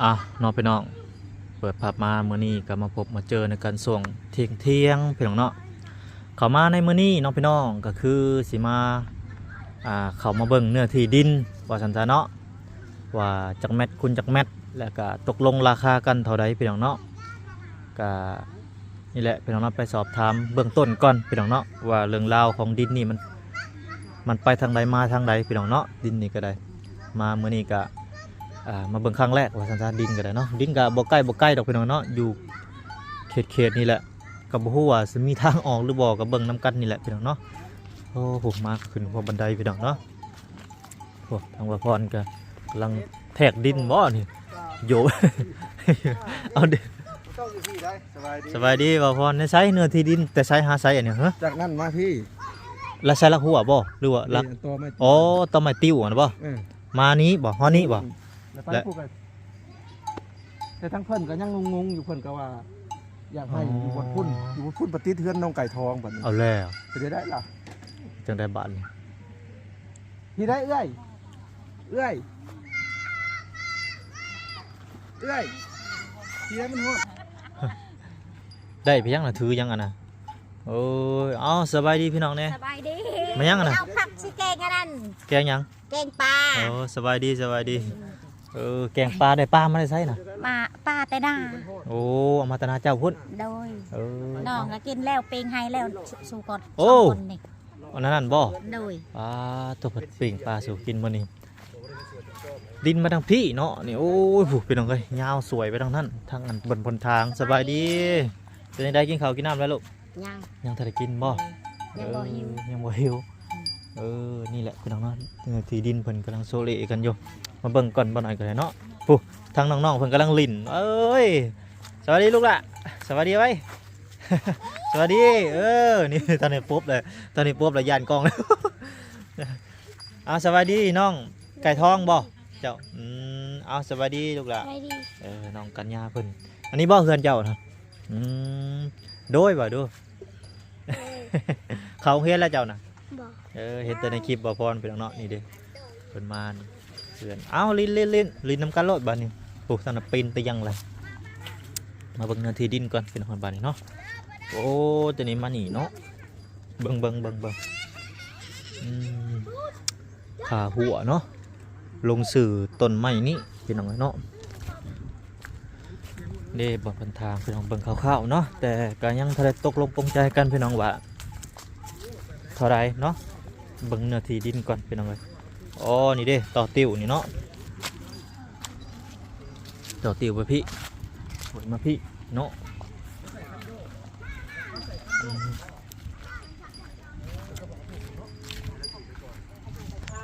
ອ່ະເນາະພີ່ນ້ອງ ເປີດພາບມາມື້ນີ້ກໍມາພົບມາເຈີໃນກັນຊ່ວງທ່ຽງໆ ພີ່ນ້ອງເນາະ. ເຂົ້າມາໃນມື້ນີ້ເນາະພີ່ນ້ອງ ກໍຄືຊິມາ ອ່າ ເຂົ້າມາເບິ່ງເນື້ອທີ່ດິນວ່າຊັ້ນຊະເນາະ ວ່າຈັກແມັດຄູນຈັກແມັດ ແລ້ວກໍຕົກລົງລາຄາກັນເທົ່າໃດ ພີ່ນ້ອງເນາະ. ກະ ນີ້ແຫຼະພີ່ນ້ອງເນາະ ໄປສອບຖາມເບື້ອງຕົ້ນກ່ອນພີ່ນ້ອງເນາະ ວ່າເລື່ອງລາວຂອງດິນນີ້ມັນ ມັນໄປທາງໃດມາທາງໃດພີ່ນ້ອງເນາະ. ດິນນີ້ກໍໄດ້ ມາມື້ນີ້ກະ ອ່າ ມາເບິ່ງຄັ້ງແລກວ່າຊັ້ນຊະ. ດິນກໍໄດ້ເນາະ ດິນກໍບໍ່ໃກ້ບໍ່ໄກດອກພີ່ນ້ອງເນາະ ຢູ່ເຂດໆ ນີ້ແຫຼະ. ກໍບໍ່ຮູ້ວ່າຊິມີທາງອອກຫຼືບໍ່ ກໍເບິ່ງນຳກັນນີ້ແຫຼະພີ່ນ້ອງເນາະ. ໂອ້ ໂຫ ມາຂຶ້ນຫົວບັນໄດພີ່ນ້ອງເນາະ. ໂອ້ ທາງບ່າວພອນກໍກຳລັງແທກດິນບໍ່ນີ້ ໂຍ ເອົາດິ ເຈົ້າຢູ່ທີ່ໃດ? ສະບາຍດີ ສະບາຍດີບ່າວພອນ. ໃນໃສເນື້ອທີ່ດິນ ແຕ່ໃສຫາໃສອັນນີ້ ຮະ? ຈາກນັ້ນມາພີ້ ລະໃສຫຼັກຫົວບໍ່ ຫຼືວ່າຫຼັກ ນີ້ ຕໍໄມ້ ອໍ ຕໍໄມ້ຕິ້ວຫັ້ນບໍ່? ເອີ ມານີ້ບໍ່ ຮອດນີ້ບໍ່? ແລ້ວໄປ ແລ້ວ ພູ້ນກໍ ແຕ່ທາງເພິ່ນກໍຍັງງົງໆ ຢູ່ ເພິ່ນກໍວ່າຢາກໃຫ້ ອໍ ຢູ່ບ່ອນພຸ້ນ ຢູ່ບ່ອນພຸ້ນ ໄປຕິດເຮືອນນ້ອງໄກ່ທອງບັດນີ້. ເອົາແລ້ວ ເປັນໄດ້ລະ ຈັ່ງໃດບາດນີ້? ທີ່ໃດເອື້ອຍ ເອື້ອຍ ເອື້ອຍ ທີ່ໃດມັນຮອດ ໄດ້ໄປຫຍັງນະ ຖືຫຍັງອັນນະ? ໂອ້ຍ ເອົາ ສະບາຍດີພີ່ນ້ອງແດ່. ສະບາຍດີ. ມາຫຍັງຫັ້ນນະ? ເອົາຜັກຊິແກງອັນນັ້ນ. ແກງຫຍັງ? ແກງປາ. ໂອ້ ສະບາຍດີ ສະບາຍດີ. ເອີ ແກງປາ ໄດ້ປາມາແຕ່ໃສນະ? ມາ ປາແຕ່ນາ. ໂອ້ ເອົາມາແຕ່ນາເຈົ້າພຸ້ນ? ໂດຍ. ເອີ ນ້ອງກໍກິນແລ້ວ ປີ້ງໃຫ້ແລ້ວ ສູ່ກ່ອນ ໂອ້ ສອງຄົນນີ້. ອັນນັ້ນບໍ່? ໂດຍ. ປາໂທ້ ເພິ່ນປີ້ງປາສູ່ກິນມື້ນີ້. ດິນມາທາງພີ້ເນາະນີ້. ໂອ້ຍ ຜູ້ ພີ່ນ້ອງເອີຍ ຍາວສວຍໄປທາງນັ້ນ ທາງອັນ ບົນ ບົນທາງ. ສະບາຍດີ. ເປັນຈັ່ງໃດ ກິນເຂົ້າກິນນ້ຳແລ້ວລູກ? ຍັງ. ຍັງທັນໄດ້ກິນບໍ່? ຍັງບໍ່ຫິວ. ເອີ ຍັງບໍ່ຫິວ. ອືມ ເອີ ນີ້ແຫຼະພີ່ນ້ອງເນາະ ເນື້ອທີ່ດິນເພິ່ນກຳລັງໂຊເລກັນຢູ່. ມາເບິ່ງກ່ອນບໍ່ໜ້ອຍກໍໄດ້ເນາະ. ຜູ້ ທາງນ້ອງໆ ເພິ່ນກຳລັງຫຼິ້ນ. ເອີຍ ສະບາຍດີລູກຫຼ້າ ສະບາຍດີໄວ້. ສະບາຍດີ. ເອີ ນີ້ ຕອນນີ້ປຸບເລີຍ ຕອນນີ້ປຸບແລ້ວ ຢ້ານກ້ອງແລ້ວ. ເອົາ ສະບາຍດີນ້ອງໄກ່ທອງບໍ່ເຈົ້າ? ອືມ ເອົາ ສະບາຍດີລູກຫຼ້າ. ສະບາຍດີ. ເອີ ນ້ອງກັນຍາເພິ່ນ. ອັນນີ້ບໍ່ເຮືອນເຈົ້ານະ? ອືມ ໂດຍ ວ່າດູ. ໂດຍ. ເຂົ້າໂຮງຮຽນແລ້ວເຈົ້ານະ? ບໍ່. ເອີ ເຫັນແຕ່ໃນຄລິບບ່າວພອນພີ່ນ້ອງເນາະ. ນີ້ເດ້ ເພິ່ນມາເຮືອນ. ເອົາ ຫຼິ້ນ ຫຼິ້ນ ຫຼິ້ນ ຫຼິ້ນນຳກັນໂລດບາດນີ້. ໂອ້ ທາງນັ້ນປີນໄປຍັງລະ. ມາເບິ່ງເນື້ອທີ່ດິນກ່ອນພີ່ນ້ອງ ບາດນີ້ເນາະ. ໂອ້ ຕົວນີ້ມານີ້ເນາະ. ເບິ່ງ ເບິ່ງ ເບິ່ງ ເບິ່ງ ອືມ ຄ່າຫົວເນາະ ລົງຊື່ຕົ້ນໄມ້ນີ້ພີ່ນ້ອງເນາະ. ເດ້ ບໍ່ເປັນທາງ ພີ່ນ້ອງເບິ່ງຄ່າວໆເນາະ ແຕ່ກໍຍັງບໍ່ທັນໄດ້ຕົກລົງປົງໃຈກັນພີ່ນ້ອງວ່າເທົ່າໃດເນາະ. ເບິ່ງເນື້ອທີ່ດິນກ່ອນພີ່ນ້ອງເອີຍ. ອໍ ນີ້ເດ້ ຕໍ່ຕິ້ວນີ້ເນາະ ຕໍ່ຕິ້ວໄປພີ້ ໂອ້ຍ ມາພີ້ເນາະ. ອືມ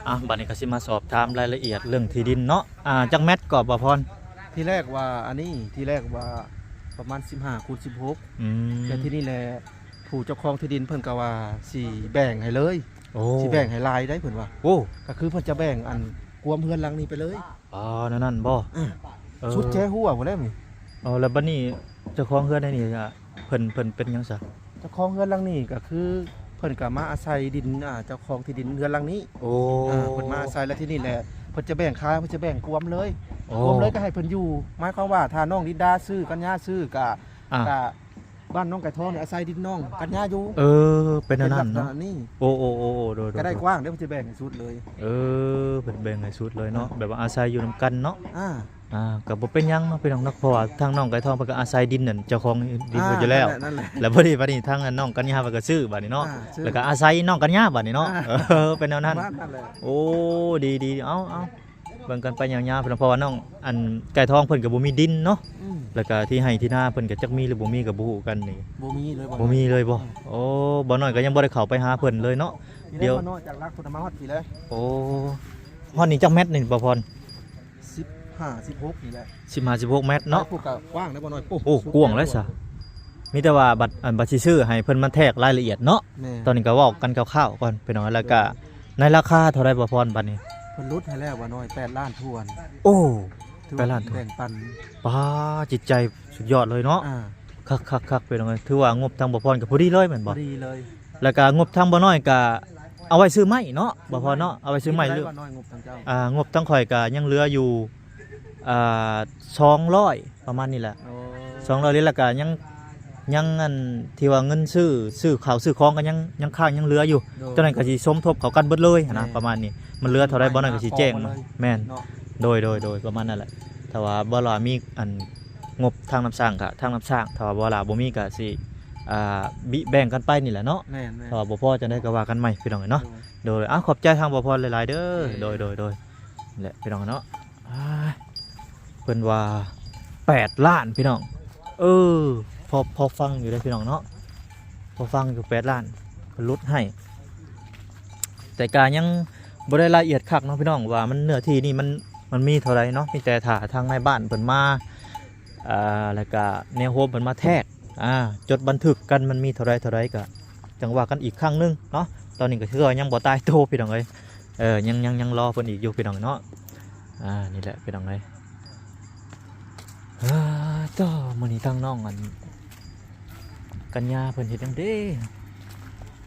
ອ່ະ ບັດນີ້ກໍຊິມາສອບຖາມລາຍລະອຽດເລື່ອງທີ່ດິນເນາະ. ອ່າ ຈັກແມັດກໍ ບ່າວພອນ? ທີແລກວ່າອັນນີ້ ທີແລກວ່າປະມານສິບຫ້າຄູນສິບຫົກ. ອືມ ແຕ່ທີນີ້ແຫຼະ ຜູ້ເຈົ້າຂອງທີ່ດິນເພິ່ນກໍວ່າຊິແບ່ງໃຫ້ເລີຍ. ໂອ້ ຊິແບ່ງໃຫ້ຫຼາຍໄດ໋ເພິ່ນວ່າ. ໂອ້ ກໍຄືເພິ່ນຈະແບ່ງອັນກວມເຮືອນຫຼັງນີ້ໄປເລີຍ. ອໍ ແນວນັ້ນບໍ່? ອືມ ເອີ ສຸດແຈຫົວພຸ້ນແຫຼະນີ້. ອໍ ແລ້ວບັດນີ້ເຈົ້າຂອງເຮືອນໃນນີ້ ເພິ່ນ ເພິ່ນເປັນຫຍັງຊະ? ເຈົ້າຂອງເຮືອນຫຼັງນີ້ກໍຄືເພິ່ນກໍມາອາໄສດິນ ອ່າ ເຈົ້າຂອງທີ່ດິນເຮືອນຫຼັງນີ້. ໂອ້ ອ່າ ເພິ່ນມາອາໄສ ແລ້ວທີນີ້ແຫຼະ ເພິ່ນຈະແບ່ງຂາຍ ເພິ່ນຈະແບ່ງກວມເລີຍ. ໂອ້ ກວມເລີຍກໍໃຫ້ເພິ່ນຢູ່. ໝາຍຄວາມວ່າຖ້ານ້ອງລິນດາຊື້ ກັນຍາຊື້ ກໍ ອ່າ ກໍບ້ານນ້ອງໄກ່ທອງນີ້ອາໄສດິນນ້ອງກັນຍາຢູ່. ເອີ ເປັນອັນນັ້ນເນາະ. ໂອ້ ໂອ້ ໂອ້ ໂດຍ ໂດຍ ກໍໄດ້ກວ້າງເດ້ ເພິ່ນຈະແບ່ງໃຫ້ສຸດເລີຍ. ເອີ ເພິ່ນແບ່ງໃຫ້ສຸດເລີຍເນາະ. ອ່າ ແບບວ່າອາໄສຢູ່ນຳກັນເນາະ. ອ່າ ອ່າ ກໍບໍ່ເປັນຫຍັງເນາະ ພີ່ນ້ອງເນາະ ເພາະວ່າທາງນ້ອງໄກ່ທອງເພິ່ນກໍອາໄສດິນນັ້ນ ເຈົ້າຂອງດິນເພິ່ນຢູ່ແລ້ວ. ອ່າ ນັ້ນແຫຼະ ແລ້ວພໍດີ ບັດນີ້ທາງນ້ອງກັນຍາເພິ່ນກໍຊື້ບັດນີ້ເນາະ. ອ່າ ແລ້ວກໍອາໄສນ້ອງກັນຍາບັດນີ້ເນາະ. ອ່າ ເອີ ເປັນແນວນັ້ນ. ປະມານນັ້ນແຫຼະ. ໂອ້ ດີໆ ເອົາ ເອົາ ເບິ່ງກັນໄປຍາວໆ ເພາະວ່ານ້ອງ ອັນ ໄກ່ທອງເພິ່ນກໍບໍ່ມີດິນເນາະ. ອືມ ແລ້ວກໍທີ່ໄຮ່ທີ່ນາເພິ່ນກໍຈັກມີຫຼືບໍ່ມີກໍບໍ່ຮູ້ຄືກັນນີ້. ບໍ່ມີເລີຍ ບໍ່ມີເລີຍບໍ່? ອືມ ໂອ້ ບ່າວນ້ອຍກໍຍັງບໍ່ໄດ້ເຂົ້າໄປຫາເພິ່ນເລີຍເນາະ. ດຽວ ບ່າວນ້ອຍຈາກຫຼັກພຸ້ນມາຮອດພີ້ແລ້ວ. ໂອ້ ຮອດນີ້ຈັກແມັດນີ້ ບ່າວພອນ? ສິບຫ້າ ສິບຫົກນີ້ແຫຼະ. ສິບຫ້າ ສິບຫົກແມັດເນາະ. ຜູ້ກໍກວ້າງເດ້ ບ່າວນ້ອຍ. ໂອ້ ໂອ້ ກວ້າງຫຼາຍຊະ. ມີແຕ່ວ່າບັດ ອັນ ບັດຊິຊື້ໃຫ້ເພິ່ນມາແທກລາຍລະອຽດເນາະ. ແມ່ນ ຕອນນີ້ກໍເວົ້າກັນຄ່າວໆກ່ອນ ພີ່ນ້ອງ. ແລ້ວກໍໃນລາຄາເທົ່າໃດ ບ່າວພອນ ບັດນີ້? ເພິ່ນຫຼຸດໃຫ້ແລ້ວ ບ່າວນ້ອຍ ແປດລ້ານຖ້ວນ. ໂອ້ ແປດລ້ານຖ້ວນ ແບ່ງປັນ. ປາ ຈິດໃຈສຸດຍອດເລີຍເນາະ. ອ່າ ຄັກໆໆ ພີ່ນ້ອງເອີຍ ຖືວ່າງົບທາງບ່າວພອນກໍພໍດີເລີຍແມ່ນບໍ່? ພໍດີເລີຍ. ແລ້ວກໍງົບທາງບ່າວນ້ອຍກໍເອົາໄວ້ຊື້ໄມ້ເນາະ ບ່າວພອນເນາະ. ເອົາໄວ້ຊື້ໄມ້. ເຫຼືອ ບ່າວນ້ອຍ ງົບທາງເຈົ້າ. ອ່າ ງົບທາງຂ້ອຍກໍຍັງເຫຼືອຢູ່ ອ່າ ສອງຮ້ອຍ ປະມານນີ້ແຫຼະ ໂອ້ ສອງຮ້ອຍ ແລ້ວກະຍັງ ຍັງອັນທີ່ວ່າເງິນຊື້ ຊື້ເຂົ້າຊື້ຂອງກໍຍັງ ຍັງຄ້າງຍັງເຫຼືອຢູ່ ໂດຍ ເຈົ້ານັ້ນກໍຊິສົມທົບເຂົ້າກັນເບິດເລີຍຫັ້ນນະ ແມ່ນ ປະມານນີ້ ມັນເຫຼືອເທົ່າໃດ ມັນ ບໍ່ນັ້ນກໍຊິແຈ້ງມາ ແມ່ນ ເນາະ ໂດຍ ໂດຍ ໂດຍ ປະມານນັ້ນແຫຼະ ຖ້າວ່າບໍ່ລາມີອັນ ງົບທາງນ້ຳສ້າງກະທາງນ້ຳສ້າງ ຖ້າວ່າບໍ່ລາບໍ່ມີກະຊິ ອ່າ ບິແບ່ງກັນໄປນີ້ແຫຼະເນາະ ແມ່ນໆ ຖ້າວ່າບໍ່ພໍຈັ່ງໃດກໍວ່າກັນໃໝ່ພີ່ນ້ອງເອີຍເນາະ ໂດຍ ໂດຍ ເອົາ ຂອບໃຈທາງບ່າວພອນຫຼາຍໆເດີ ໂດຍ ໂດຍ ໂດຍ ນີ້ແຫຼະພີ່ນ້ອງເນາະ ອ້າ ເພິ່ນວ່າແປດລ້ານພີ່ນ້ອງ ເອີ ພໍ ພໍຟັງຢູ່ເດ້ພີ່ນ້ອງເນາະ ພໍຟັງຢູ່ແປດລ້ານ ເພິ່ນຫຼຸດໃຫ້ ແຕ່ກະຍັງບໍ່ໄດ້ລະອຽດຄັກເນາະພີ່ນ້ອງ ວ່າມັນເນື້ອທີ່ນີ້ມັນ ມັນມີເທົ່າໃດເນາະ ມີແຕ່ຖ້າທາງນາຍບ້ານເພິ່ນມາ ອ່າ ແລ້ວກະແນວໂຮມເພິ່ນມາແທກ ອ່າ ຈົດບັນທຶກກັນ ມັນມີເທົ່າໃດເທົ່າໃດກະຈັ່ງວ່າກັນອີກຄັ້ງໜຶ່ງເນາະ ຕອນນີ້ກໍຄືວ່າຍັງບໍ່ຕາຍໂຕພີ່ນ້ອງເອີຍ ເອີ ຍັງ ຍັງ ຍັງລໍເພິ່ນອີກຢູ່ພີ່ນ້ອງເນາະ ອ່າ ນີ້ແຫຼະພີ່ນ້ອງເອີຍ ອ່າ ໂທ້ ມື້ນີ້ທາງນ້ອງອັນ ກັນຍາເພິ່ນເຮັດຫຍັງເດ້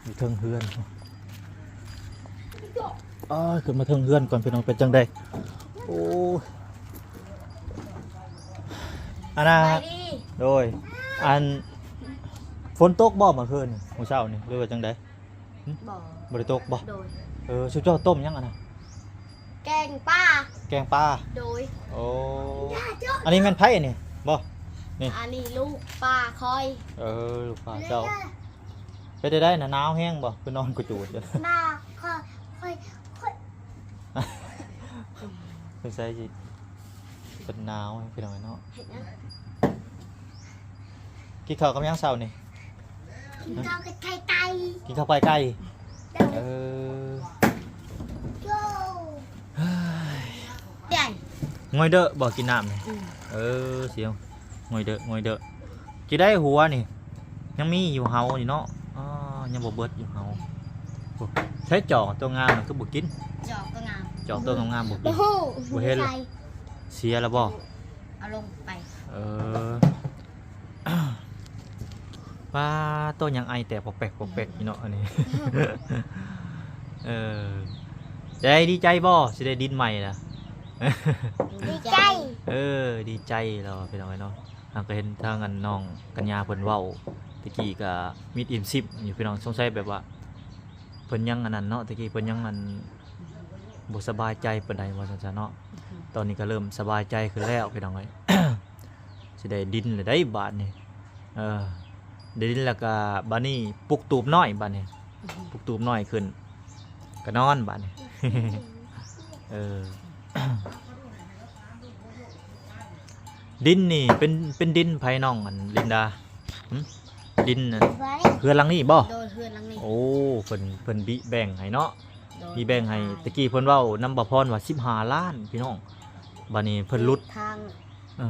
ຢູ່ເທິງເຮືອນ ອ້າຍ ຂຶ້ນມາເທິງເຮືອນກ່ອນພີ່ນ້ອງ ເປັນຈັ່ງໃດ ໂອ້ຍ ອັນນ່າ ສະບາຍດີ ໂດຍ ອັນ ຝົນຕົກບໍ່ເມື່ອຄືນນີ້ ມື້ເຊົ້ານີ້ ຫຼືວ່າຈັ່ງໃດ? ຫຶ? ບໍ່ ບໍ່ໄດ້ຕົກບໍ່? ໂດຍ ເອີ ຊຸມເຈົ້າຕົ້ມຫຍັງອັນນ່າ? ແກງປາ ແກງປາ ໂດຍ ໂອ້ ອັນນີ້ແມ່ນໃຜອັນນີ້? ບໍ່ ນີ້ ອັນນີ້ລູກປາຂ້ອຍ ເອີ ລູກປາເຈົ້າ ເປັນໃດນະ ໜາວແຮງບໍ່? ຄືນອນກະຈູດ ໜາວ ຂ້ອຍ ຂ້ອຍ ຂ້ອຍ ສົງໄສຊິເປັນໜາວພີ່ນ້ອງເນາະ ເຮັດຫຍັງ? ກິນເຂົ້າກັບຫຍັງເຊົ້ານີ້? ກິນເຂົ້າກັບໄຂ່ໄກ່ ກິນເຂົ້າໄກ່ໄກ່ ໂດຍ ເອີ ໂດຍ ງ່ອຍເດີບໍ່ ກິນນ້ຳນີ້ ອືມ ເອີ ສຽງງ່ອຍເດີ ງ່ອຍເດີ ຊິໄດ້ຫົວນີ້ ຍັງມີຢູ່ເຮົານີ້ເນາະ ອໍ ຍັງບໍ່ເບິດຢູ່ເຮົາ ໂອ້ ໃຊ້ຈອກຕົວງາມຄືບໍ່ກິນ ຈອກຕົວງາມ ຈອກຕົວງາມໆບໍ່ກິນ ບໍ່ຮູ້ ບໍ່ເຫັນ ເສຍແລ້ວບໍ່? ເອົາລົງໄປ ເອີ ປາໂຕ ຍັງໄອແຕກປອກແປກປອກແປກຢູ່ເນາະ ອັນນີ້ ເອີ ໃຈ ດີໃຈບໍ່ ຊິໄດ້ດິນໃໝ່ນະ? ດີໃຈ ເອີ ດີໃຈແລ້ວພີ່ນ້ອງເອີຍເນາະ ຫາກກໍເຫັນທາງອັນນ້ອງກັນຍາເພິ່ນເວົ້າ ແຕ່ກີ້ກໍມິດອີ່ມຊິບຢູ່ພີ່ນ້ອງ ສົງໄສແບບວ່າ ເພິ່ນຍັງອັນນັ້ນເນາະ ແຕ່ກີ້ເພິ່ນຍັງອັນ ບໍ່ສະບາຍໃຈປານໃດວ່າຊັ້ນຊະເນາະ ອືຮຶ ຕອນນີ້ກໍເລີ່ມສະບາຍໃຈຂຶ້ນແລ້ວພີ່ນ້ອງເອີຍ ຊິໄດ້ດິນແລ້ວໄດ໋ບາດນີ້ ເອີ ໄດ້ດິນແລ້ວກໍບາດນີ້ປຸກຕູບນ້ອຍບາດນີ້ ອືຮຶ ປຸກຕູບນ້ອຍຂຶ້ນ ກໍນອນບາດນີ້ ເອີ ດິນນີ້ເປັນ ເປັນດິນໃຜນ້ອງອັນລິນດາ? ຫຶ? ດິນອັນ ເຮືອນຫຼັງນີ້ບໍ່? ໂດຍ ເຮືອນຫຼັງນີ້ ໂອ້ ເພິ່ນ ເພິ່ນບິແບ່ງໃຫ້ເນາະ ໂດຍ ບິແບ່ງໃຫ້ ແບ່ງໃຫ້ ແຕ່ກີ້ເພິ່ນເວົ້ານຳບ່າວພອນວ່າສິບຫ້າລ້ານພີ່ນ້ອງ ບາດນີ້ເພິ່ນຫຼຸດ ທາງ ເອີ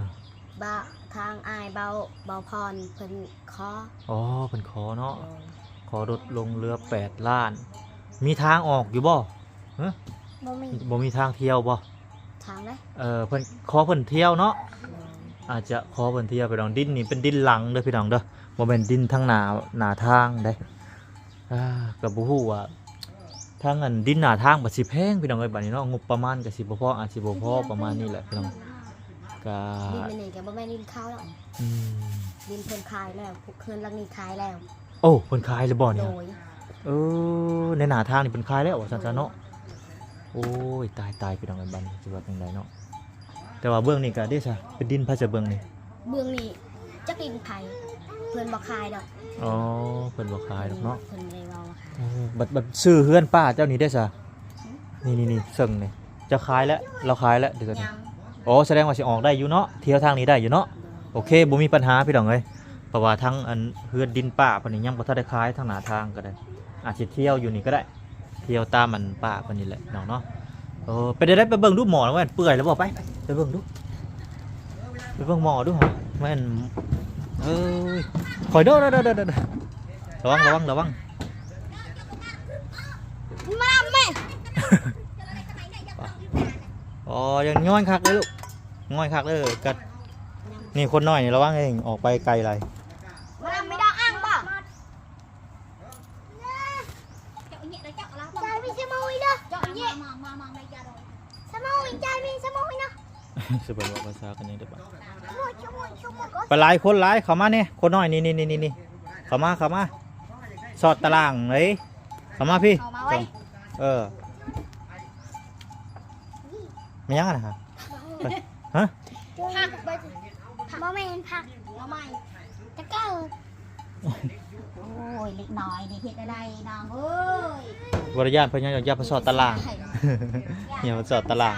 ບ່າວ ທາງອ້າຍບ່າວ ບ່າວພອນເພິ່ນຂໍ ອໍ ເພິ່ນຂໍເນາະ ໂດຍ ຂໍຫຼຸດລົງເຫຼືອແປດລ້ານ ມີທາງອອກຢູ່ບໍ່? ຫຶ? ບໍ່ມີ ບໍ່ມີທາງທ່ຽວບໍ່? ທາງໃດ? ເອີ ເພິ່ນ ຂໍເພິ່ນທ່ຽວເນາະ ອືມ ອາດຈະຂໍເພິ່ນທ່ຽວ ພີ່ນ້ອງ ດິນນີ້ເປັນດິນຫຼັງເດີພີ່ນ້ອງເດີ ບໍ່ແມ່ນດິນທາງໜ້າ ໜ້າທາງເດ້ ອ່າ ກໍບໍ່ຮູ້ວ່າທາງອັນດິນໜ້າທາງບັດຊິແພງພີ່ນ້ອງເອີຍ ບັດນີ້ເນາະ ງົບປະມານກໍຊິບໍ່ພໍ ອາດຊິບໍ່ພໍປະມານນີ້ແຫຼະພີ່ນ້ອງ ກໍ ດິນອັນນີ້ກໍບໍ່ແມ່ນດິນເຂົາແລ້ວ ອືມ ດິນເພິ່ນຂາຍແລ້ວ ເຮືອນຫຼັງນີ້ຂາຍແລ້ວ ໂອ້ ເພິ່ນຂາຍແລ້ວບໍ່ນີ້? ໂດຍ ເອີ ໃນໜ້າທາງນີ້ເພິ່ນຂາຍແລ້ວວ່າຊັ້ນຊະເນາະ ໂດຍ ໂອ້ຍ ຕາຍໆ ພີ່ນ້ອງເອີຍ ບັດນີ້ຊິວ່າຈັ່ງໃດເນາະ ແຕ່ວ່າເບື້ອງນີ້ກໍເດ້ຊະ ເປັນດິນໃຜຊະເບື້ອງນີ້? ເບື້ອງນີ້ຈັກດິນໃຜ ເພິ່ນບໍ່ຂາຍດອກ ອໍ ເພິ່ນບໍ່ຂາຍດອກເນາະ ເພິ່ນບໍ່ໄດ້ເວົ້າວ່າຂາຍ ເອີ ບັດ ບັດຊື່ເຮືອນປ້າເຈົ້ານີ້ເດ້ຊະ? ຫຶ? ນີ້ໆໆ ເຊິ່ງນີ້ ເຈົ້າຂາຍແລ້ວ ລາວຂາຍແລ້ວ ເດືອນ ຍັງ ອໍ ສະແດງວ່າຊິອອກໄດ້ຢູ່ເນາະ ທ່ຽວທາງນີ້ໄດ້ຢູ່ເນາະ ໂດຍ ໂອເຄ ບໍ່ມີປັນຫາພີ່ນ້ອງເອີຍ ເພາະວ່າທາງອັນເຮືອນດິນປ້າເພິ່ນນີ້ຍັງບໍ່ທັນໄດ້ຂາຍ ທາງໜ້າທາງກໍໄດ້ ອາດຊິທ່ຽວຢູ່ນີ້ກໍໄດ້ ທ່ຽວຕາມອັນປ້າເພິ່ນນີ້ແຫຼະພີ່ນ້ອງເນາະ ເອີ ເປັນໃດ ໄປເບິ່ງດູໝໍ້ແມ່ນເປື່ອຍແລ້ວບໍ່ ໄປ ໄປເບິ່ງດູ ໄປເບິ່ງໝໍ້ດູ ແມ່ນ ເອີຍ ຂ້ອຍເດີ ລະວັງ ລະວັງ ລະວັງ ມາແມ່ ອໍ ຍັງຍ້ອຍຄັກເດີລູກ ຍ້ອຍຄັກເດີ ກັດ ນີ້ຄົນນ້ອຍນີ້ລະວັງເອງ ອອກໄປໄກຫຼາຍ ມາແມ່ ດອກອ່າງບໍ່? ຈາຍມີສະມຸຍເດີ ສະມຸຍ ຈາຍມີສະມຸຍເນາະ ຊິເບິ່ງວ່າພາສາກັນຍັງໄດ້ປະ ໄປຫຼາຍຄົນຫຼາຍ ເຂົ້າມາແດ່ ຄົນນ້ອຍ ນີ້ໆໆໆ ເຂົ້າມາ ເຂົ້າມາ ສອດຕາລ່າງເລີຍ ເຂົ້າມາພີ້ ເຂົ້າມາໄວ ເອີ ແມ່ນຫຍັງຫັ້ນນະ? ຮະ? ຜັກ ບໍ່ແມ່ນຜັກ ໜໍ່ໄມ້ ຕະເກີ. ໂອ້ຍ ເດັກນ້ອຍນີ້ເຮັດແນວໃດນ້ອງເອີຍ ບໍ່ໄດ້ຢ້ານເພິ່ນຫຍັງດອກ ຢ້ານເພິ່ນສອດຕາລ່າງ ຢ້ານເພິ່ນສອດຕາລ່າງ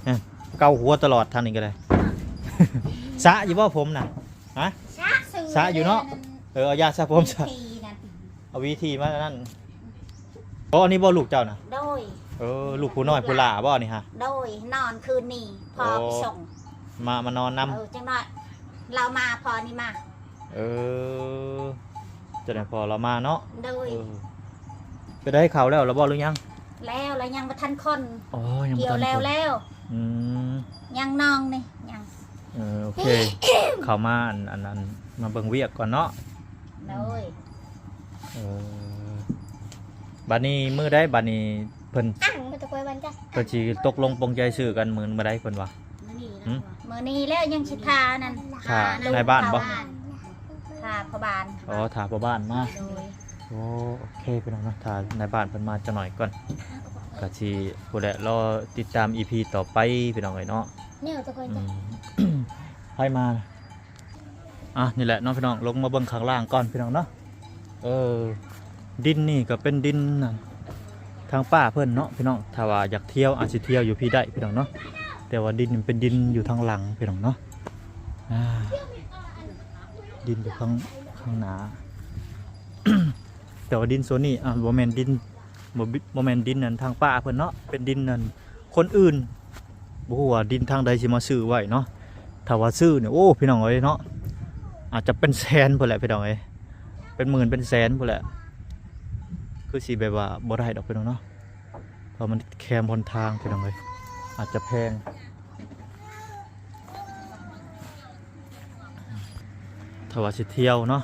ເອີ ເກົາຫົວຕະຫຼອດທາງນີ້ກໍໄດ້ ສະຢູ່ບໍ່ຜົມນະ? ຮະ? ສະຢູ່ເນາະ ເອີ ເອົາຢາສະຜົມສະ ເອົາວິທີມານັ້ນ ໂອ້ ອັນນີ້ບໍ່ລູກເຈົ້ານະ? ໂດຍ ເອີ ລູກຜູ້ນ້ອຍຜູ້ຫຼ້າບໍ່ນີ້ຮະ? ໂດຍ ນອນຄືນນີ້ພໍ່ໄປສົ່ງ ມາ ມານອນນຳ ເອີ ຈັກໜ້ອຍລາວມາ ພໍ່ນີ້ມາ ເອີ ຈັ່ງໃດພໍ່ລາວມາເນາະ ໂດຍ ເອີ ໄປໄດ້ເຂົ້າແລ້ວລະບໍ່ ຫຼືຍັງ? ແລ້ວ ແລ້ວຍັງບໍ່ທັນຄົນ ອໍ ຍັງບໍ່ທັນຄົນ ກ່ຽວແລ້ວ ອືມ ຍັງນ້ອງນີ້ຍັງ ເອີ ໂອເຄ ເຂົ້າມາ ອັນ ອັນ ອັນ ມາເບິ່ງວຽກກ່ອນເນາະ ໂດຍ ເອີ ບັດນີ້ມື້ໃດ ບັດນີ້ເພິ່ນ ອັງ ເພິ່ນຊິຕົກລົງປົງໃຈຊື້ກັນມື້ມື້ໃດເພິ່ນວ່າ? ມື້ນີ້ ຫື? ມື້ນີ້ແລ້ວ ຍັງຊິຖ້ານັ້ນ ຖ້ານາຍບ້ານບໍ່? ຖ້າພໍ່ບ້ານ ອໍ ຖ້າພໍ່ບ້ານມາ ໂດຍ ໂອ້ ໂອເຄ ພີ່ນ້ອງເນາະ ຖ້ານາຍບ້ານເພິ່ນມາຈັກໜ້ອຍກ່ອນ ກະຊິພຸ້ນແຫຼະ ລໍຕິດຕາມອີພີຕໍ່ໄປ ພີ່ນ້ອງເອີຍເນາະ ນີ້ທຸກຄົນ ອືມ ໃຜມາ ອ່ະ ນີ້ແຫຼະເນາະ ພີ່ນ້ອງ ລົງມາເບິ່ງຂ້າງລ່າງກ່ອນ ພີ່ນ້ອງເນາະ ເອີ ດິນນີ້ກໍເປັນດິນ ທາງປ້າເພິ່ນເນາະ ພີ່ນ້ອງ ຖ້າວ່າຢາກທ່ຽວ ອາດຊິທ່ຽວຢູ່ພີ້ໄດ້ ພີ່ນ້ອງເນາະ ແຕ່ວ່າດິນມັນເປັນດິນຢູ່ທາງຫຼັງ ພີ່ນ້ອງເນາະ ອ່າ ດິນຢູ່ຂ້າງ ຂ້າງໜ້າ ແຕ່ວ່າດິນໂຊນນີ້ ອ່າ ບໍ່ແມ່ນດິນ ບໍ່ ບໍ່ແມ່ນດິນອັນທາງປ້າເພິ່ນເນາະ ເປັນດິນອັນຄົນອື່ນ ບໍ່ຮູ້ວ່າດິນທາງໃດຊິມາຊື້ໄວ້ເນາະ ຖ້າວ່າຊື້ນີ້ ໂອ້ ພີ່ນ້ອງເອີຍເນາະ ອາດຈະເປັນແສນພຸ້ນແຫຼະ ພີ່ນ້ອງເອີຍ ເປັນໝື່ນເປັນແສນພຸ້ນແຫຼະ ຄືຊິແບບວ່າບໍ່ໄດ້ດອກ ພີ່ນ້ອງເນາະ ເພາະມັນແຄມຫົນທາງ ພີ່ນ້ອງເອີຍ ອາດຈະແພງ. ຖ້າວ່າຊິທ່ຽວເນາະ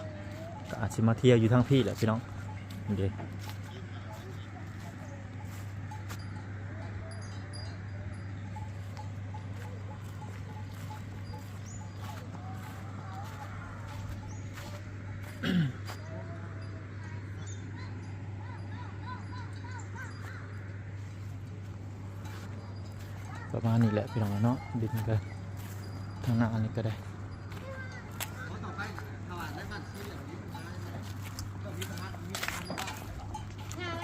ກໍອາດຊິມາທ່ຽວຢູ່ທາງພີ້ແຫຼະ ພີ່ນ້ອງ ນີ້ເດ້ ປະມານນີ້ແຫຼະ ພີ່ນ້ອງເນາະ ດິນກໍທາງໜ້ານີ້ກໍໄດ້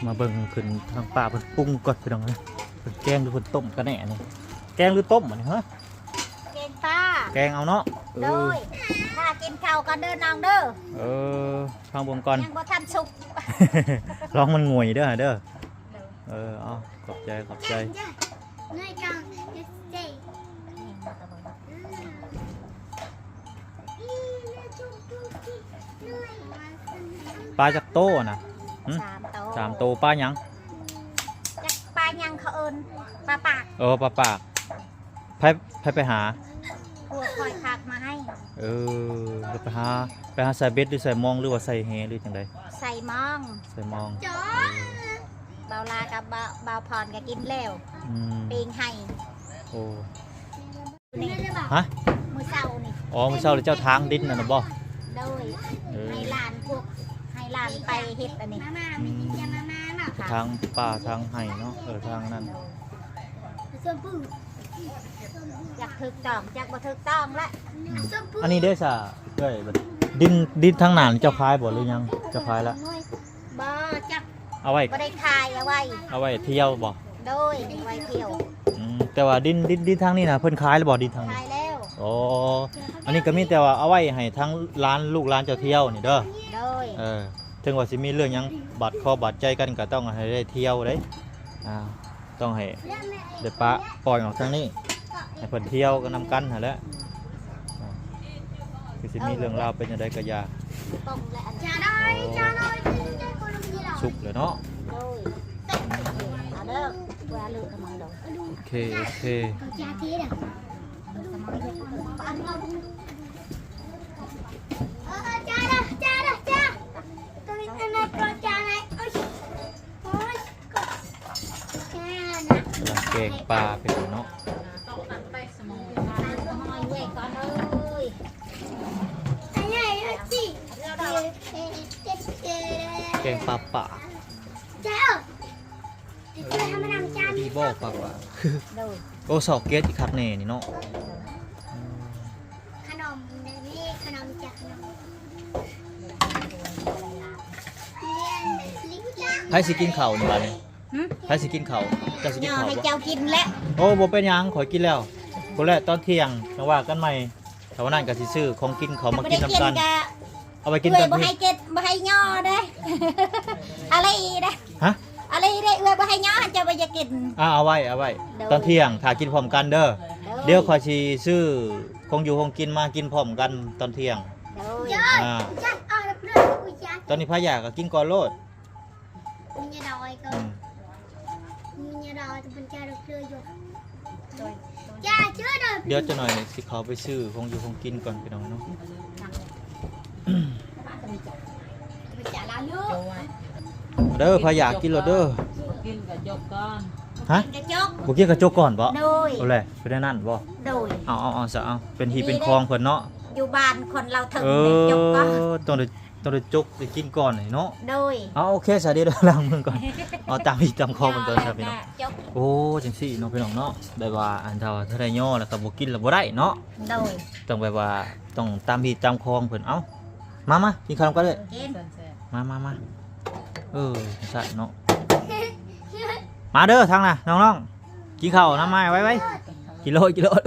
ມາເບິ່ງຂຶ້ນທາງປ້າເພິ່ນປຸງກ່ອນ ພີ່ນ້ອງເອີຍ ເພິ່ນແກງ ຫຼືເພິ່ນຕົ້ມກັນແນ່ນີ້ ແກງ ຫຼືຕົ້ມອັນນີ້ ຮະ? ແກງປາ ແກງເອົາເນາະ ເອີ ໂດຍ ຖ້າກິນເຂົ້າກ່ອນເດີນ້ອງເດີ ເອີ ຟັງເບິ່ງກ່ອນ ຍັງບໍ່ທັນສຸກ ລອງມັນງວຍເດີ ເດີ ໂດຍ ເອີ ເອົາ ຂອບໃຈ ຂອບໃຈ ປາຈັກໂຕນະ? ຫຶ? ສາມໂຕ ສາມໂຕ ປາຫຍັງ? ຈັກປາຫຍັງເຂົາເອີ້ນ ປາປາກ ເອີ ປາປາກ ໃຜ ໃຜໄປຫາ? ຜົວຂ້ອຍພາກມາໃຫ້ ເອີ ແລ້ວໄປຫາ ໄປຫາໃສ່ເບັດ ຫຼືໃສ່ມອງ ຫຼືວ່າໃສ່ແຫ ຫຼືຈັ່ງໃດ? ໃສ່ມອງ ໃສ່ມອງ ເອີ ບ່າວລາກັບບ່າວ ບ່າວພອນກໍກິນແລ້ວ ອືມ ປີ້ງໄຫ່ ໂອ້ ນີ້ ຮະ? ມື້ເຊົ້ານີ້ ອໍ ມື້ເຊົ້ານີ້ເຈົ້າທາງດິນນັ້ນນະບໍ່? ໂດຍ ເອີ ໃຫ້ຫຼານພວກ ໃຫ້ຫຼານໄປເຮັດອັນນີ້ ອືມ ທາງປ່າທາງໄຮ່ເນາະ ເອີ ທາງນັ້ນ ຢາກຖືກຕ້ອງ ຢາກບໍ່ຖືກຕ້ອງລະ ອືມ ອັນນີ້ເດ້ສະເອື້ອຍ ດິນ ດິນທາງໜ້ານີ້ເຈົ້າຂາຍບໍ່ ຫຼືຍັງ? ເຈົ້າຂາຍລະ? ບໍ່ ຈັກ ເອົາໄວ້ ບໍ່ໄດ້ຂາຍ ເອົາໄວ້ ເອົາໄວ້ທ່ຽວບໍ່? ໂດຍ ໄວ້ທ່ຽວ ອືມ ແຕ່ວ່າດິນ ດິນ ດິນທາງນີ້ນະ ເພິ່ນຂາຍແລ້ວບໍ່ ດິນທາງນີ້? ຂາຍແລ້ວ ອໍ ອັນນີ້ກໍມີແຕ່ວ່າເອົາໄວ້ໃຫ້ທາງຫຼານ ລູກຫຼານເຈົ້າທ່ຽວນີ້ເດີ ໂດຍ ເອີ ເຖິງວ່າຊິມີເລື່ອງຫຍັງບາດຄໍບາດໃຈກັນ ກໍຕ້ອງໃຫ້ໄດ້ທ່ຽວເດ້ ອ່າ ຕ້ອງໃຫ້ໄດ້ປະປ່ອຍອອກທາງນີ້ ໃຫ້ເພິ່ນທ່ຽວກັນນຳກັນຫັ້ນແຫຼະ ອ່າ ຄືຊິມີເລື່ອງລາວເປັນຈັ່ງໃດກໍຢ່າ ສຸກແລ້ວເນາະ ໂອເຄ ໂອເຄ ກຳລັງ ກງປາ ພີ່ນ້ອງເນາະ ແກງປາປ່າ ດີບໍ່ ປາປ່າ ໂອ້ ຊອກເກັດອີກຄັກແນ່ນີ້ເນາະ ຂະໜົມນີ້ ຂະໜົມຈາກຂະໜົມ ໃຜຊິກິນເຂົ້ານີ້ບາດນີ້? ຫຶ? ໃຜຊິກິນເຂົ້າ? ເຈົ້າຊິກິນເຂົ້າບໍ່? ໃຫ້ເຈົ້າກິນແຫຼະ ໂອ້ ບໍ່ເປັນຫຍັງ ຂ້ອຍກິນແລ້ວ ພຸ້ນແຫຼະ ຕອນທ່ຽງຈັ່ງວ່າກັນໃໝ່ ຖ້າວ່ານັ້ນກໍຊິຊື້ຂອງກິນເຂົ້າມາກິນນຳກັນ ເອົາໄວ້ກິນຕອນທ່ຽງ ບໍ່ໃຫ້ເກັດ ບໍ່ໃຫ້ຍໍເດ້ ອາລີເດ້ ຮະ? ອາລີເດ້ ເອື້ອຍບໍ່ໃຫ້ຍໍ ເຈົ້າບໍ່ຢາກກິນ ອ່າ ເອົາໄວ້ ເອົາໄວ້ ຕອນທ່ຽງຖ້າກິນພ້ອມກັນເດີ ດຽວຂ້ອຍຊິຊື້ຂອງຢູ່ຂອງກິນມາກິນພ້ອມກັນຕອນທ່ຽງ ອ່າ ຕອນນີ້ໃຜຢາກກໍກິນກ່ອນໂລດ ດຽວຈັກໜ່ອຍຊິເຂົ້າໄປຊື້ຂອງຢູ່ຂອງກິນກ່ອນ ພີ່ນ້ອງເນາະ ເດີ ໃຜຢາກກິນໂລດເດີ ກິນກະຈົກກ່ອນ ຮະ ກິນກະຈົກ ບໍ່ກິນກະຈົກກ່ອນບໍ? ໂດຍ ໂອ້ແຫຼະ ເປັນແນວນັ້ນບໍ? ໂດຍ ເອົາ ເອົາ ເອົາຊະ ເອົາ ເປັນຮີເປັນຄອງເພິ່ນເນາະ ຢູ່ບ້ານຄົນລາວເຖິງ ເອີ ຈົກກ່ອນ ຕ້ອງໄດ້ ຕ້ອງໄດ້ຈົກໄດ້ກິນກ່ອນນີ້ເນາະ ໂດຍ ເອົາ ໂອເຄຊະ ດຽວລ້າງມືກ່ອນ ເອົາຕາມຮີຕາມຄອງເພິ່ນກ່ອນຊະ ພີ່ນ້ອງ ໂອ້ ຈັ່ງຊີ້ເນາະ ພີ່ນ້ອງເນາະ ແບບວ່າ ອັນ ຖ້າວ່າ ຖ້າໄດ້ຍໍແລ້ວກໍບໍ່ກິນແລ້ວບໍ່ໄດ້ເນາະ ໂດຍ ຕ້ອງແບບວ່າ ຕ້ອງຕາມຮີຕາມຄອງເພິ່ນ ເອົາ ມາ ມາ ກິນເຂົ້ານຳກັນເລີຍ ມາ ມາ ມາ ເອີ ຈັ່ງຊັ້ນເນາະ ມາເດີ ທາງໜ້າ ນ້ອງໆ ກິນເຂົ້ານຳ ມາ ໄວໆ ກິນໂລດ ກິນໂລດ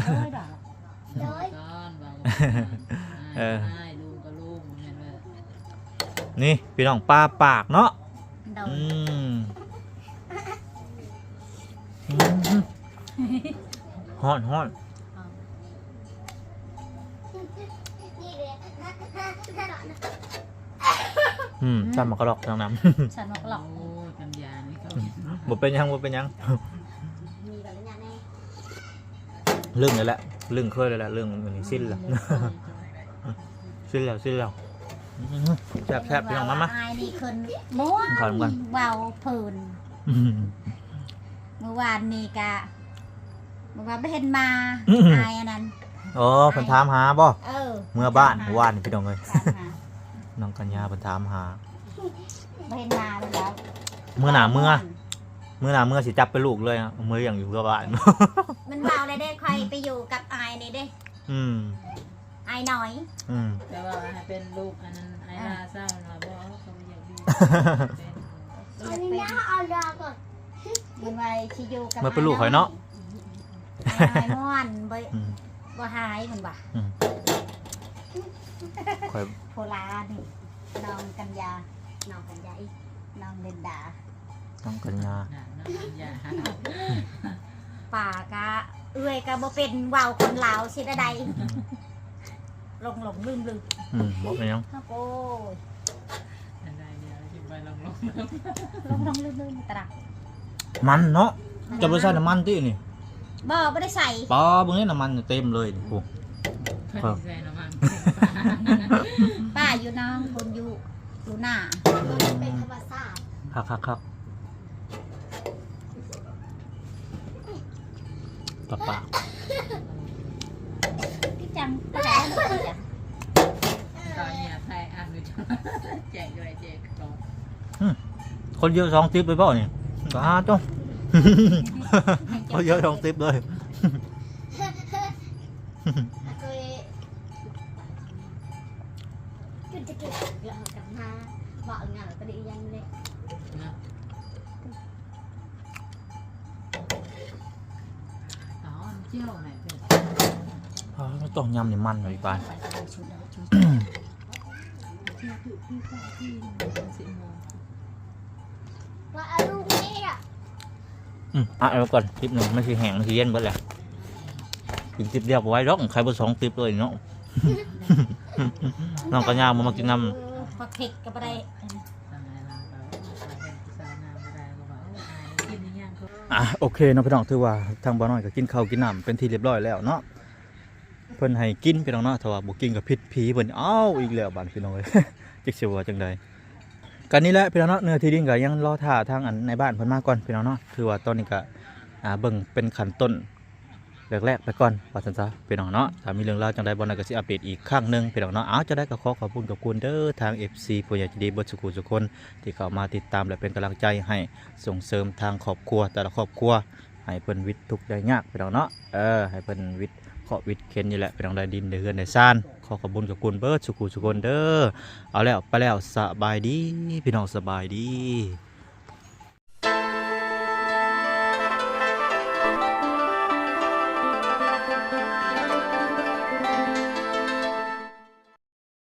ໂດຍ ເອີ ນີ້ພີ່ນ້ອງ ປາປາກເນາະ ໂດຍ ອືມ ອືມ ຮ້ອນ ຮ້ອນ ອືມ ອືມ ສັນໝາກກະລອກ ນ້ອງນ້ຳ ສັນໝາກກະລອກ ໂອ້ຍ ກັນຢານີ້ ບໍ່ເປັນຫຍັງ ບໍ່ເປັນຫຍັງ ມີກັນລະຍະແນ່ ລຶ້ງແລ້ວແຫຼະ ລຶ້ງເຄີຍແລ້ວແຫຼະ ລຶ້ງອັນນີ້ຊິນແລ້ວ ຊິນແລ້ວ ຊິນແລ້ວ ອືມ ແຊບໆ ພີ່ນ້ອງ ມາ ມາ ອ້າຍນີ້ເພິ່ນມ່ວນ ເວົ້າເພີນ ອືມ ມື້ວານນີ້ກະ ມື້ວານບໍ່ເຫັນມາ ອືມ ອ້າຍອັນນັ້ນ ອໍ ເພິ່ນຖາມຫາບໍ່? ເອີ ເມືອບ້ານ ຖາມຫາ ມື້ວານນີ້ ພີ່ນ້ອງເອີຍ ຖາມຫາ ນ້ອງກັນຍາເພິ່ນຖາມຫາ ບໍ່ເຫັນມາເພິ່ນວ່າ ມື້ໜ້າເມືອ ມື້ໜ້າເມືອຊິຈັບເປັນລູກເລີຍ ເອົາເມືອລ້ຽງຢູ່ເຮືອບ້ານ ມັນເວົ້າແລ້ວເດ້ ຂ້ອຍໄປຢູ່ກັບອ້າຍນີ້ເດ້ ອືມ ອ້າຍນ້ອຍ ອືມ ແຕ່ວ່າໃຫ້ເປັນລູກອັນນັ້ນ ອ້າຍລາຊະ ມັນວ່າບໍ່ ເຂົາບໍ່ຢາກຢູ່ ອັນນີ້ນະ ເອົາລາກ່ອນ ມັນວ່າຊິຢູ່ກັບ ມາເປັນລູກຂ້ອຍເນາະ ອ້າຍນ້ອຍ ອ້າຍມ່ວນ ບໍ່ ອືມ ບໍ່ຫາຍ ມັນວ່າ ອືມ ຂ້ອຍ ໂພລານີ້ ນ້ອງກັນຍາ ນ້ອງກັນຍາອີກ ນ້ອງລິນດາ ນ້ອງກັນຍາ ນ້ອງກັນຍາ ປາກະເອື້ອຍກະບໍ່ເປັນ ເວົ້າຄົນລາວຊິໄດ້ໃດ ອືມ ຫຼົງໆລືມໆ ອືມ ບໍ່ເປັນຫຍັງ ໂອ້ຍ ອັນໃດດຽວຊິໄປຫຼົງໆລືມໆ ຫຼົງໆລືມໆຕະລະ ມັນເນາະ ມັນ ເຈົ້າບໍ່ໃສ່ນ້ຳມັນຕິນີ້? ບໍ່ ບໍ່ໄດ້ໃສ່ ປ້າ ເບິ່ງເດ້ ນ້ຳມັນເຕັມເລີຍນີ້ ໂອ້ ໃສ່ນ້ຳມັນ ປ້າຢູ່ນອກ ຄົນຢູ່ ຢູ່ໜ້າ ເປັນທຳມະຊາດ ຄັກໆໆ ປາປາ ຄືຈັ່ງ ຕອນເນີ້ຍໄທອັນນີ້ ແຈກດ້ວຍ ແຈກຂອງ ອືມ ຄົນດຽວສອງສິບເລີຍບໍ່ນີ້? ປາໂຕ ຄົນດຽວສອງສິບເລີຍ ນະ ອໍ ຕ້ອງຍຳນີ້ມັນເລີຍປາຍ ອືມ ອັດໄວ້ກ່ອນ ຄລິບໜຶ່ງມັນຊິແຫ້ງ ມັນຊິເຢັນເບິດແລ້ວ ກິນຕິບດຽວບໍ່ໄຫວດອກ ໃຄບໍ່ສອງຕິບເລີຍເນາະ ນ້ອງກັນຍາບໍ່ມາກິນນຳ ເອີ ຜັກເຜັດກໍບໍ່ໄດ້ ອ່າ ໂອເຄເນາະພີ່ນ້ອງ ຖືວ່າທາງບ່າວນ້ອຍກໍກິນເຂົ້າກິນນ້ຳເປັນທີ່ຮຽບຮ້ອຍແລ້ວເນາະ ເພິ່ນໃຫ້ກິນພີ່ນ້ອງເນາະ ຖ້າວ່າບໍ່ກິນກໍຜິດຜີເພິ່ນ ເອົ້າ ອີກແລ້ວບາດນີ້ພີ່ນ້ອງເອີຍ ຈັກຊິວ່າຈັ່ງໃດ ກໍນີ້ແຫຼະພີ່ນ້ອງເນາະ ເນື້ອທີ່ດິນກໍຍັງລໍຖ້າທາງອັນນາຍບ້ານເພິ່ນມາກ່ອນພີ່ນ້ອງເນາະ ຖືວ່າຕອນນີ້ກໍ ອ່າ ເບິ່ງເປັນຂັ້ນຕົ້ນແລກໆໄປກ່ອນ ວ່າຊັ້ນຊະ ພີ່ນ້ອງເນາະ. ຖ້າມີເລື່ອງລາວຈັ່ງໃດ ບ່ອນໃດກໍຊິອັບເດດອີກຄັ້ງໜຶ່ງ ພີ່ນ້ອງເນາະ. ເອົາ ຈັ່ງໃດກໍຂໍຂອບຄຸນຂອບຄຸນເດີ ທາງ ເອັຟຊີ ຜູ້ໃຫຍ່ໃຈດີເບິດສູ່ຜູ້ສູ່ຄົນ ທີ່ເຂົ້າມາຕິດຕາມ ແລະ ເປັນກຳລັງໃຈໃຫ້ ສົ່ງເສີມທາງຄອບຄົວ ແຕ່ລະຄອບຄົວ ໃຫ້ເພິ່ນຫວິດທຸກໄດ້ຍາກ ພີ່ນ້ອງເນາະ. ເອີ ໃຫ້ເພິ່ນຫວິດເຄາະຫວິດເຂັນນີ້ແຫຼະ ພີ່ນ້ອງ ໄດ້ດິນໄດ້ເຮືອນໄດ້ຊານ. ຂໍຂອບບຸນຂອບຄຸນເບິດສູ່ຜູ້ສູ່ຄົນເດີ. ເອົາແລ້ວ ໄປແລ້ວ ສະບາຍດີ ພີ່ນ້ອງ ສະບາຍດີ.